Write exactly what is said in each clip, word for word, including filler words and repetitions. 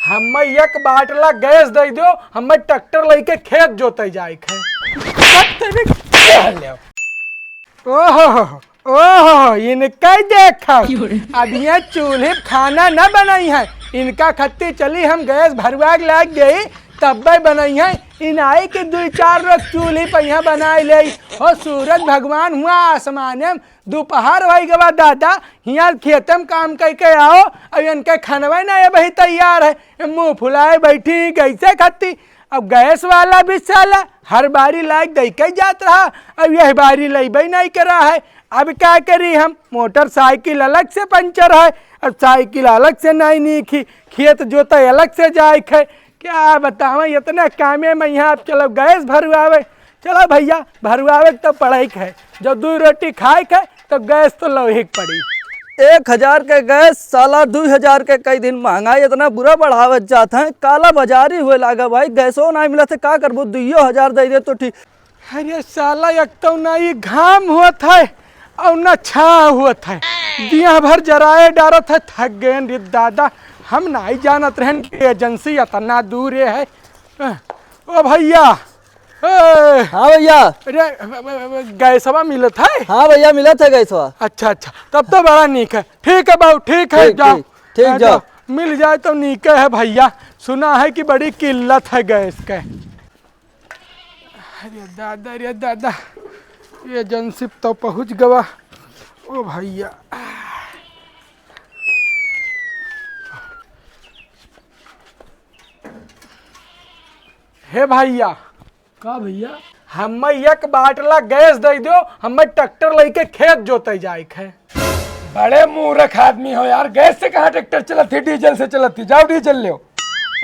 हम्मे एक बाटला गैस दइ दो, हम्मे ट्रैक्टर लइके खेत जोते जाइक है। ओहो, ओहो, इनके देखा। अब ये चूल्हे पे खाना न बनाई है, इनका खत्ती चली हम गैस भरवा के लाग गई, तब्बे बनाई है। इन आई के दुइ चार रोज चूल्हे पे यहाँ बनाए ले। हो सूरज भगवान हुआ आसमाने में, दोपहर होइ गवा दादा, हियाँ खेते में काम कइ के आओ, अब इनके खनवे ना अबही तैयार है। ये मुँह फुलाए बैठी गैसे खत्ती। अब गैस वाला भी साला हर बारी लाइक दइ के जात रहा, अब यह बारी लइबे नहीं करा है। अब का करी हम, मोटरसाइकिल अलग से पंचर है, अब साइकिल अलग से नहीं नीखी, खेत जोते अलग से जाइक है। क्या बतावें, इतने कामे में यहाँ आप चलो गैस भरवावे। चलो भइया, भरवावे के तो पड़े के है, जब दुइ रोटी खाए के है, तो गैस तो लवही के पड़ी। एक हजार के गैस साला दुइ हजार के कई दिन महंगाई इतना बुरा बढ़ावत जात है, काला बाजारी हुए लागा भाई। गैसो ना मिलत है, का करबो, दुइयो हजार दइ दे तो ठीक। अरे साला, एक तो ना ई घाम होत है और ना छाह होत है, दिया भर जराए डारत है, थक गएन रे दादा। हम नाहीं जानत रहन कि एजेंसी इतना दूर है। ओ भइया, ए, हाँ भइया। अरे, गैसवा मिलत है? हाँ भइया, मिलत है गैसवा। अच्छा, अच्छा, तब तो बड़ा नीक है। ठीक है बाबू, ठीक है, ठीक, जाओ। ठीक, ठीक, हाँ, जाओ। जाओ। मिल जाए तो नीके है भइया, सुना है कि बड़ी किल्लत है गैस के। अरे दादा, अरे दादा, एजेंसी तो पहुँच गवा। ओ भइया, हे भइया, का भइया? हम्मे एक बाटला गैस दइ दो, हम्मे ट्रैक्टर लइके खेत जोते जाइक है। बड़े मूर्ख आदमी हो यार, गैस से कहाँ ट्रैक्टर चलत थी, डीजल से चलत थी, जाओ डीजल लेओ।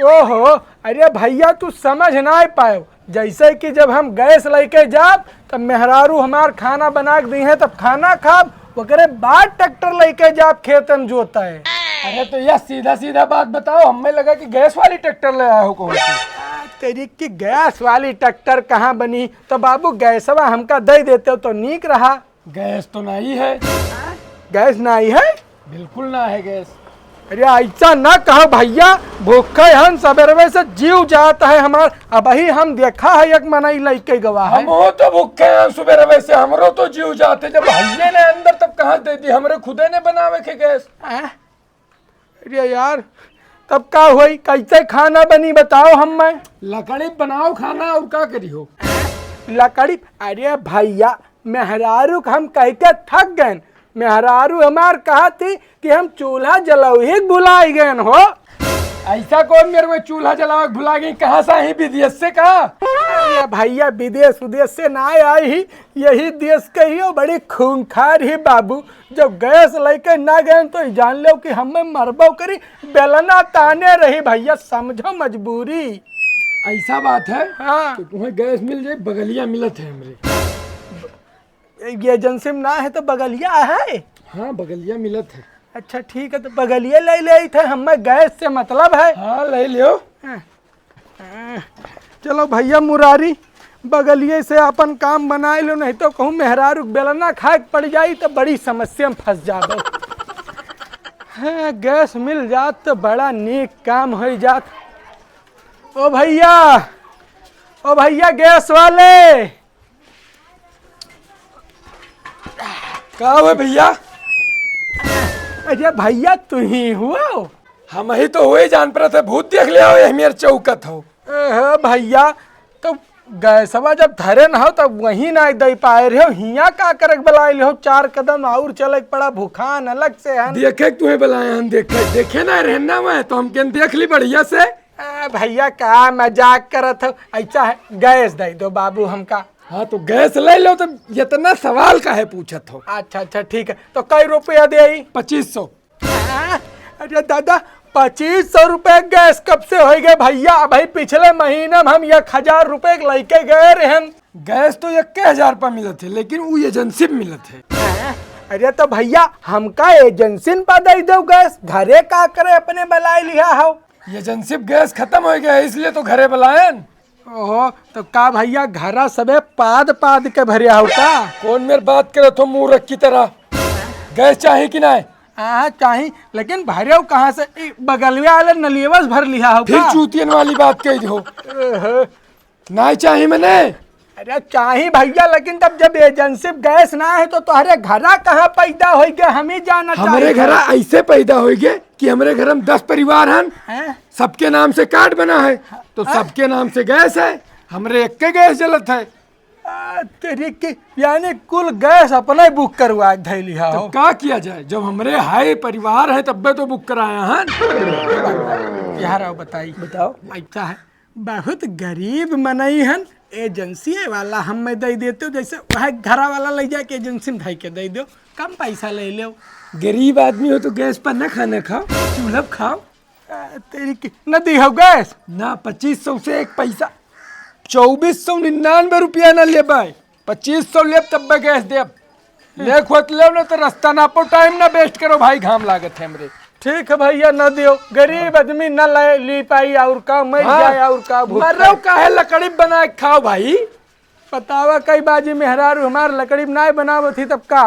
ओहो, अरे भइया तू समझ नाहीं पायो, जैसे कि जब हम गैस लइके जाब तब मेहरारू हमार खाना बना के दी है तब खाना खाब, ओकरे बाद ट्रैक्टर लइके जाब खेत में जोते। अरे तो यह सीधा सीधा बात बताओ, हमें लगा कि गैस वाली ट्रैक्टर ले आए हो कौन सी। आ, तेरी की गैस वाली ट्रैक्टर कहाँ बनी? तो बाबू गैसवा हमका दइ देते हो तो नीक रहा। गैस तो नहीं है। गैस नहीं है? बिल्कुल ना है गैस। अरे ऐसा ना कहो भइया, भूखे हन सबेरवे से जीव जात है हमार। अबही हम देखा है एक मनई लइके गवा है। हम हो तो भूखे हैं सुबेरवे से, हमरो तो जीव जात है। जब भइये ने अंदर तब कहाँ दे दी, हमरे खुदे ने बनावे के गैस। आ? अरे यार, तब का होई, कैसे खाना बनी बताओ हम्मे। लकड़ी बनाओ खाना और का करी हो। लकड़ी, अरे भइया, मेहरारू के हम कह के थक गएन। मेहरारू हमार कहा थी कि हम चूल्हा जलौही के भुलाई गएन हो। ऐसा कौन मेरे में चूल्हा जलावे के भुला गई, कहाँ से आई, विदेश से का? अरे भइया, विदेश उदेश से ना आई ही, यही देश के ही हो, बड़ी खूंखार ही बाबू। जब गैस लइके ना गएन तो ई जान लेव कि हम्मे मरबो करी, बेलना ताने रही भइया, समझो मजबूरी। ऐसा बात है? हाँ। तो तुम्हें गैस मिल जाए, बगलिया मिलत है हमरे। ये एजेंसी में ना है तो बगलिया है? हाँ, बगलिया मिलत है। अच्छा ठीक है, तो बगलिया ले ले थे, हमें गैस से मतलब है। हाँ, ले लियो। हाँ। हाँ। चलो भइया मुरारी, बगलिए से अपन काम बनाए लो, नहीं तो कहूँ मेहरारू के बेलना खाए के पड़ जाई तो बड़ी समस्या में फंस जाबो। हाँ, गैस मिल जात तो बड़ा नीक काम होइ जात। ओ भइया, ओ भइया गैस वाले। का हुए भइया? अरे भइया, तू ही हुआ? हम ही तो हुए, जान परत है, भूत देख ले हो, यही मेर चौकत हो। ए, हे भइया, तो गैसवा जब धरे न हो, तब वहीं ना दे पाए रहे हो, हियाँ का करे के बुलाए ले हो, चार कदम और चले के पड़ा, भूखान अलग से है। देखे के तुहे बुलाए हम, देखे, देखे ना रहना मैं, तो हम केन देख ली बढ़िया से। ए, भइया, का मजाक करत हो? ऐसा है, गैस दे दो बाबू हमका। हाँ, तो गैस ले लो, तो इतना सवाल काहे पूछत हो? अच्छा, अच्छा, ठीक है। तो कई रुपया देई? पच्चीस सौ। हाँ? अरे दादा, पच्चीस सौ रुपया गैस कब से होइ गए भइया? अबही पिछले महीना में हम एक हजार रुपया के लइके गए रहन। गैस तो इक्के हजार पर मिलत है, लेकिन उ एजेंसी में मिलत है। हाँ? अरे तो भइया, हमका एजेंसी पर दे दो गैस, घरे का करे अपने बुलाए लिहा हो। एजेंसी पे गैस खतम होइ गया है, इसलिए तो घरे बुलायन। ओहो, तो का भइया घरा सबे पाद पाद के भरे हो का? कौन मेर बात करत हो मूर्ख की तरह? गैस चाही कि नाय? हाँ, चाही, लेकिन भरेउ कहाँ से? ई बगलवे वाले नलियवा से भर लिहा हो फिर का? चूतियन वाली बात कह दो। ओहो। नाहीं चाही मने। अरे चाही भइया, लेकिन तब जब एजेंसी गैस ना है तो तोहरे घरा कहाँ पैदा होइगे, हम ही जानत हमरे चाही। घरा ऐसे पैदा होइगे कि हमरे घर में दस परिवार हन, हैं? सबके नाम से कार्ड बना है, तो हाँ? सबके नाम से गैस है, हमरे एक के गैस जलत है। आ, तेरी की, यानी कुल गैस अपने बुक करवा के धइली हा तो हो। का किया जाए, जब हमरे हाई परिवार है तब्बे तो बुक कराया हन। यार आओ बताई। बताओ। ऐसा है, बहुत गरीब मनई हन, एजेंसी वाला हमें दे देते हो, जैसे वह घरा वाला ले जाके एजेंसी में धई के दे दो, कम पैसा ले लो। गरीब आदमी हो तो गैस पर न खाना खाओ, चूल्हा पर खाओ। आ, तेरी की, न दी हो गैस? ना, पच्चीस सौ से एक पैसा, चउबीस सौ निन्यानवे रुपया ना लेबै, पच्चीस सौ लेब तब गैस देब। लेख होत लेव ना तो रास्ता नापो, टाइम ना वेस्ट करो भाई, घाम लागत है हमरे। ठीक है भइया, न दियो, गरीब आदमी न ले ली पाई, और का मर हाँ, जाए, और का भूख मरो खाए। काहे, लकड़ी बना के खाओ भाई। बतावा कई बाजी मेहरारू हमार लकड़ी नाय बनावत ही तब का?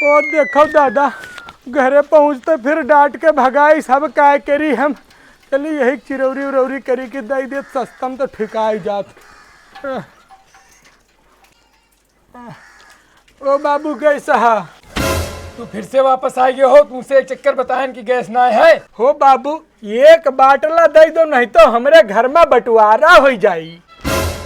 ओ देखो दादा, घरे पहुँचते फिर डांट के भगाई सब, काय करी हम। चली यही चिरौरी उरौरी करी के दई देत, सस्ता में तो ठिकाई जात। ओ बाबू, गैस हा। तू फिर से वापस आ गयो हो, तुमसे एक चक्कर बतायन कि गैस ना है। हो बाबू, एक बाटला दे दो, नहीं तो हमरे घर में बंटवारा हो जाई।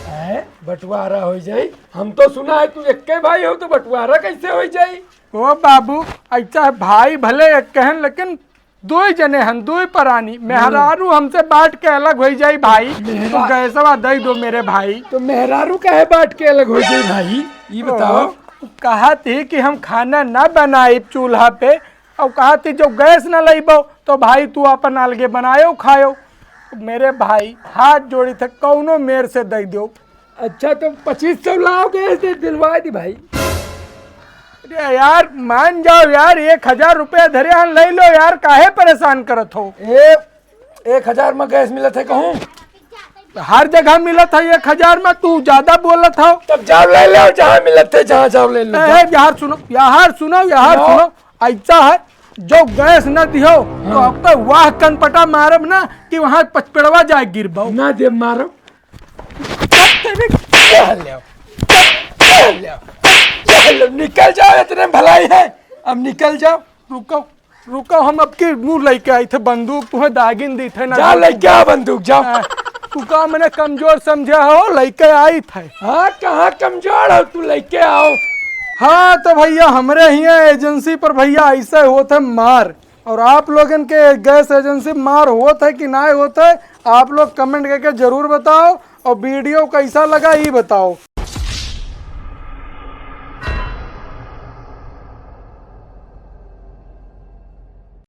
हैं? बंटवारा हो जाई? हम तो सुना है तू एक्के भाई हो, तो बंटवारा कैसे हो जाई? ओ बाबू, ऐसा है, भाई भले एक कहन, लेकिन दुई जने हन, दुई परानी, मेहरारू हमसे बांट के अलग हो जाई भाई। मेहरा- तो गैसवा दे दो मेरे भाई। तो मेहरारू काहे बांट के अलग हो जाई भाई, ई बताओ। ओ, कहत ही कि हम खाना ना बनाई चूल्हा पे, और कहत ही जो गैस ना लइबो तो भाई तू अपन अलगे बनायो खायो। मेरे भाई हाथ जोड़ी थे, कौनो मेर से दे दो। अच्छा, तो पच्चीस सौ लाओ, गैस दे दिलवा दी भाई। अरे यार, मान जाओ यार, एक हजार रुपया धरे हन, ले लो यार, काहे परेशान करत हो? ए, एक हजार में गैस मिलत है कहूँ? हर जगह मिलत है एक हजार में, तू ज्यादा बोलत हो। तब जाओ ले लो, जहाँ मिलत है, जहाँ जाओ ले लो, ए, जाओ। यार सुनो, यार सुनो, यार सुनो। सुनो, ऐसा है, जो गैस न दिहो, तो हाँ। अब तो वाह कनपटा मारब ना कि वहाँ पचपेड़वा जाए गिरबो। ना दे मारब। निकल जाओ, इतने में भलाई है, अब निकल जाओ। रुको, रुको, हम अब की मुँह लेके आई थे बंदूक, तुम्हें दागिन दी थे ना। जा लेके आ बंदूक, जाओ। हाँ, तू का मने कमजोर समझा हो, लेके आई थे। हाँ, कहाँ कमजोर हो, तू लेके आओ। हाँ, तो भइया, हमरे हियाँ एजेंसी पर भइया ऐसे होत है मार, और आप लोगन के गैस एजेंसी मार होत है कि नाय होत है, आप लोग कमेंट करके जरूर बताओ, और वीडियो कैसा लगा, ई बताओ।